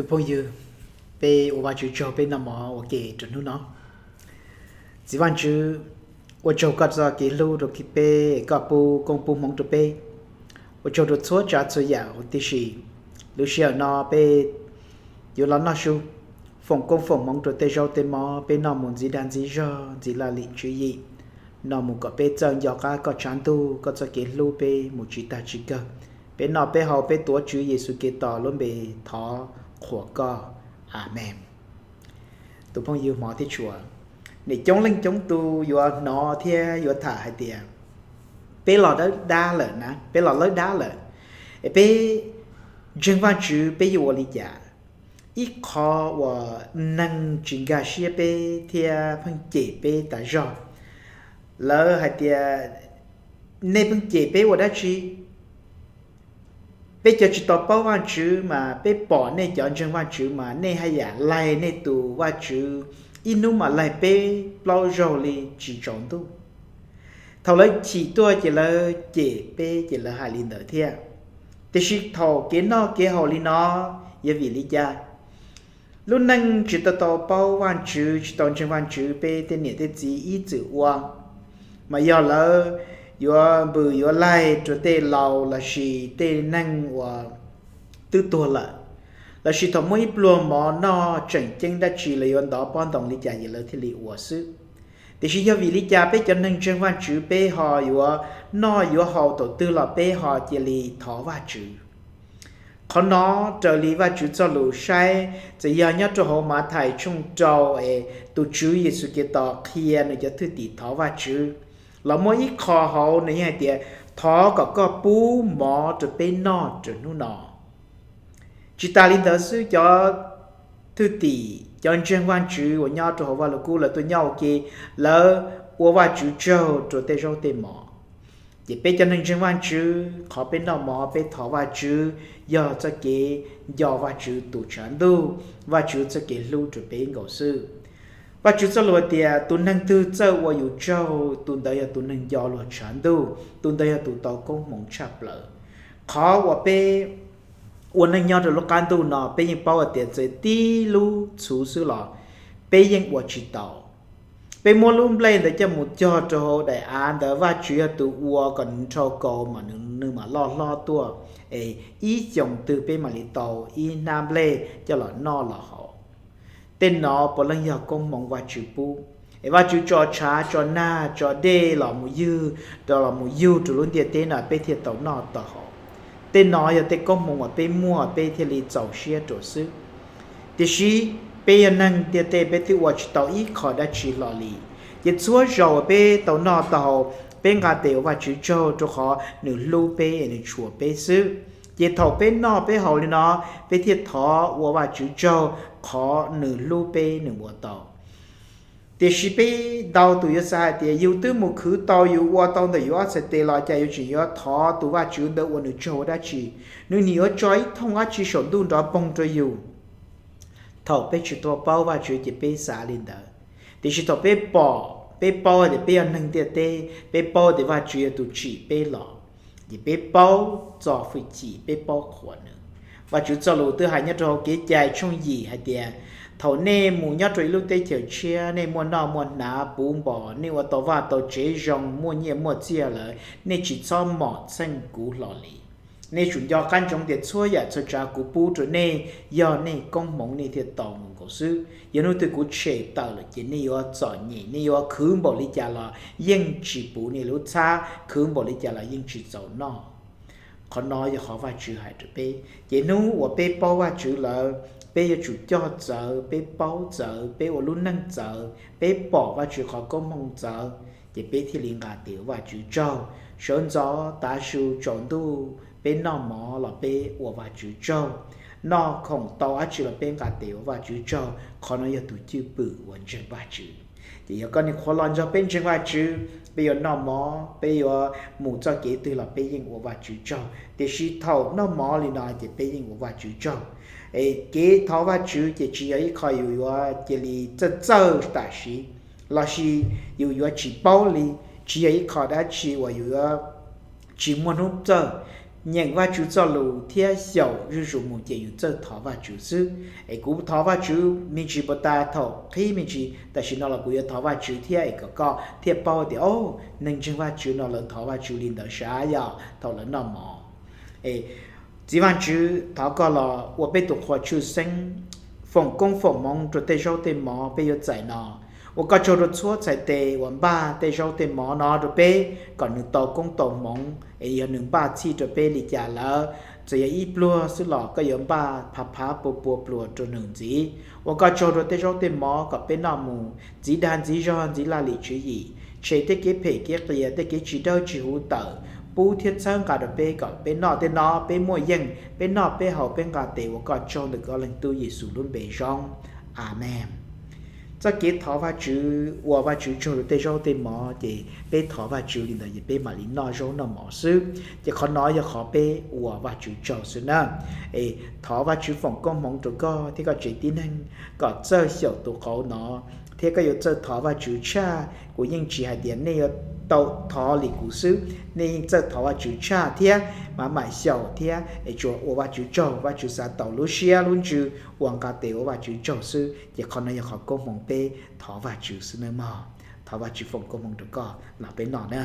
Tus phooj ywg, peb ua Vajtswv tsaug peb noj mov ua ke rau hnub no. Txiv Vajtswv, ua tsaug koj txoj kev hlub rau peb, koj pub koob pub hmoov rau peb. Ua tsaug rau txhua tsav txhua yam huv tib si. Lub sij hawm no peb yuav los noj su, foom koob foom hmoov rau tej zaub tej mov peb noj mus ntxiv dag ntxiv zog ntxiv laj lim tswv yim, noj mus kom peb txawj nco qab koj tshav ntuj, koj txoj kev hlub peb mus tsis tag tsis kawg. Peb noj peb haus peb tuav Tswv Yexus Khetos lub npe thov qhuas koj. Amees. Tus phooj ywg hmov thiab tshua, nim coob leej coob tus yuav hnov thiab yuav tham hais tias peb los dawb dab lawm na, peb los dawb dab lawm, es peb ntseeg Vajtswv peb yuav ua li cas? Ib qho uas neeg tsis nkag siab peb thiab pheej cem peb tas zog, lawv hais tias, nej pheej cem peb ua dab tsi? Peb cov tsis tau paub Vajtswv mas peb pom nej cov ntseeg Vajtswv mas nej haj yam laig nej tus Vajtswv ib hnub mas laig peb plaub zaug li tsis tsaus ntuj. Thaum lawv chim tuaj ces lawv cem peb ces lawv hais li ntawd thiab. Tiam sis thaum kev noj kev haus li no yog vim li cas? Lub neej tsis tau tau paub Vajtswv, tsis tau ntseeg Vajtswv, peb tej niam tej txiv ib txwm ua, mas yog lawv yuav npws yuav laig rau tej laus lossis tej neeg uas twb tuag lawm, lossis thaum muaj ib pluag mov noj tseem ceeb dab tsi lawv yuav ntov pob ntoo li cas ces lawv thiaj li ua xwb. Tiam sis yog vim li cas peb cov neeg ntseeg Vajtswv peb ho yuav noj yuav haus thaum twg los peb ho cia li thov Vajtswv? Qhov no raws li Vajtswv txoj lus saib, txawm yog nyob rau hauv Mathais tshooj rau es tus Tswv Yexus Khetos qhia nws cov thwj tim thov Vajtswv, los muaj ib qho hauv nws yeej hais tias, thov kom koj pub mov rau peb noj rau hnub no. Tsis tas li ntawd xwb, cov thwj tim cov ntseeg Vajtswv uas nyob rau hauv Vaj Lug Kub lawv tuaj nyob ua ke, lawv ua Vajtswv tsaug rau tej zaub tej mov. Ces peb cov neeg ntseeg Vajtswv qhov peb noj mov peb thov Vajtswv yog txoj kev nco Vajtswv tus tshav ntuj, Vajtswv txoj kev hlub rau peb nkaus xwb. Vajtswv txoj lus tias tus neeg twg txawj ua yus tsaug, tus ntawd yog tus neeg nco luag tshav ntuj, tus ntawd yog tus tau koob hmoov tshaj plaws. Qhov uas peb ua neej nyob rau lub qab ntuj no peb yeej paub hais tias txawm tib lub txhuv xwb los peb yeej ua tsis tau. Peb muab lub nplej ntawd coj mus cog rau hauv daim av ntawd, Vajtswv yog tus ua kom nws nrhau kaus mas nws mam loj hlob tuaj, es ib xyoos twg peb mam li tau ib hnab nplej coj los noj los haus. Tej no puav leej yog koob hmoov Vajtswv pub. Es Vajtswv tso tshav tso nag tso dej los mus ywg, rau los mus yug rau lub ntiaj teb no peb thiaj tau noj tau haus. Tej no yog tej koob hmoov uas peb muaj peb thiaj li txaus siab rau xwb. Tiam sis peb yog neeg ntiaj teb peb twb ua tsis tau ib qho dab tsi hlo li. Ces txhua zaus uas peb tau noj tau haus, peb nqa tes ua Vajtswv tsaug rau qhov nws hlub peb es nws tshua peb xwb. Ces thaum peb noj peb haus li no, peb thiaj thov ua Vajtswv tsaug qhov nws hlub peb nws ua tau. Tiam sis peb ntau tus yuav xav hais tias yus twb mus khwv tau yus ua tau ntawm yus ob txhais tes los cas yuav tseem yuav thov tus Vajtswv ntawd ua nws tsaug ua dab tsi? Nws nim yuav tso ib thooj dab tsi saum ntuj nrov poog rau yus? Thaum peb tsis tau paub Vajtswv ces peb xav li ntawd. Tiam sis thaum peb pom, peb paub tias peb yog neeg ntiaj teb, peb paub tias Vajtswv yog tus tsim peb los, ces peb paub txo hwj chim, peb paub qhuas nws. Vajtswv txoj lus twb hais nyob rau hauv Kev cai tshooj yim hais tias, thaum nej mus nyob rau ib lub teb chaws tshiab, nej muaj noj muaj hnav puv npo, nej ua tau vaj tau tsev zoo, muaj nyiaj muaj txiaj lawm, nej tsis txhob mom txheej kuv hlo li. Nej tsum nco qab ntsoov tias txhua yam txhua tsav kuv pub rau nej yog nej koob hmoov nej thiaj tau mus nkaus xwb. Yog hnub twg kuv tshem tawm lawm ces nej yuav txom nyem, nej yuav khwv npaum li cas los yeej tsis puv nej lub txhab, khwv npaum li cas los yeej tsis txaus noj. Qhov no yog qhov Vajtswv hais rau peb. Ces hnub uas peb paub Vajtswv lawm, peb yuav tsum coj txawv, peb paub txawv, peb ua lub neej txawv, peb pom Vajtswv qhov koob hmoov txawv, ces peb thiaj li nqa tes ua Vajtswv tsaug. Sawv ntxov tav su tsaus ntuj peb noj mov los peb ua Vajtswv tsaug. Noj khoom tau dab tsi los peb nqa tes ua Vajtswv tsaug. Qhov no yog tus cwj pwm uas ntseeg Vajtswv. Ces yog koj nim qhuav los nrog peb ntseeg Vajtswv, peb yuav noj mov, peb yuav mus txoj kev twg los peb yeej ua Vajtswv tsaug. Tiam sis thaum noj mov li no ces peb yeej ua Vajtswv tsaug. Es kev thov Vajtswv ces tsis yog ib qho yus yuav cia li txawj txawj tam sim, lossis yus yuav tsis paub li, tsis yog ib qho dab tsi uas yus yuav tsis muaj hnub txawj. nyeem Vajtswv txoj lus thiab xyaum zuj zus mus ces yus txawj thov Vajtswv xwb. Es kuv thov Vajtswv me ntsis puas tas thaum qhib me ntsis, tam sim no los kuv yuav thov Vajtswv thiab es kom koj thiaj paub tias, o, neeg ntseeg Vajtswv no lawv thov Vajtswv li ntawd sav yog thaum lawv noj mov. Txiv Vajtswv, thov koj los ua peb tus qhua tshwj xeeb, foom koob foom hmoov rau tej zaub tej mov peb yuav txais no. Ua koj tsaug rau txhua txhais tes uas npaj tej zaub tej mov no rau peb kom nws tau koob tau hmoov es yog nws npaj txhij rau peb li cas lawm, txawm yog ib pluag xwb los koj yuav npaj phav phav pua pua pluas rau nws ntxiv. Ua koj tsaug rau tej zaub tej mov kom peb noj mus ntxiv dag ntxiv zog ntxiv laj lim tswv yim, tshem tej kev phem kev qias tej kev tsis dawb tsis huv tawm, pub thiab txhawb nqa rau peb kom peb noj tej no peb muaj yeej, peb noj peb haus peb nqa tes ua koj tsaug ntawm koj leej tub Yexus lub npe zoo. Amees. Txoj kev thov Vajtswv ua Vajtswv tsaug rau tej zaub tej mov ces peb thov Vajtswv li ntawd ces peb mam li noj zaub noj mov xwb. Ces qhov no yog qhov peb ua Vajtswv tsaug xwb na. Es thov Vajtswv foom koob hmoov rau koj thiab koj tsev tib neeg kom txawj xyaum tus qauv no, thiab koj yuav txawj thov Vajtswv tshaj. Kuv yeej tsis hais tias nej yuav tau thov li kuv xwb, nej yeej txawj thov Vajtswv tshaj thiab mam mam xyaum thiab es tsuas ua Vajtswv tsaug, Vajtswv xav tau lub siab lub ntsws uas nqa tes ua Vajtswv tsaug xwb. Ces qhov no yog qhov koob hmoov peb thov Vajtswv xwb nawb mog. Thov Vajtswv foom koob hmoov rau koj los peb noj na.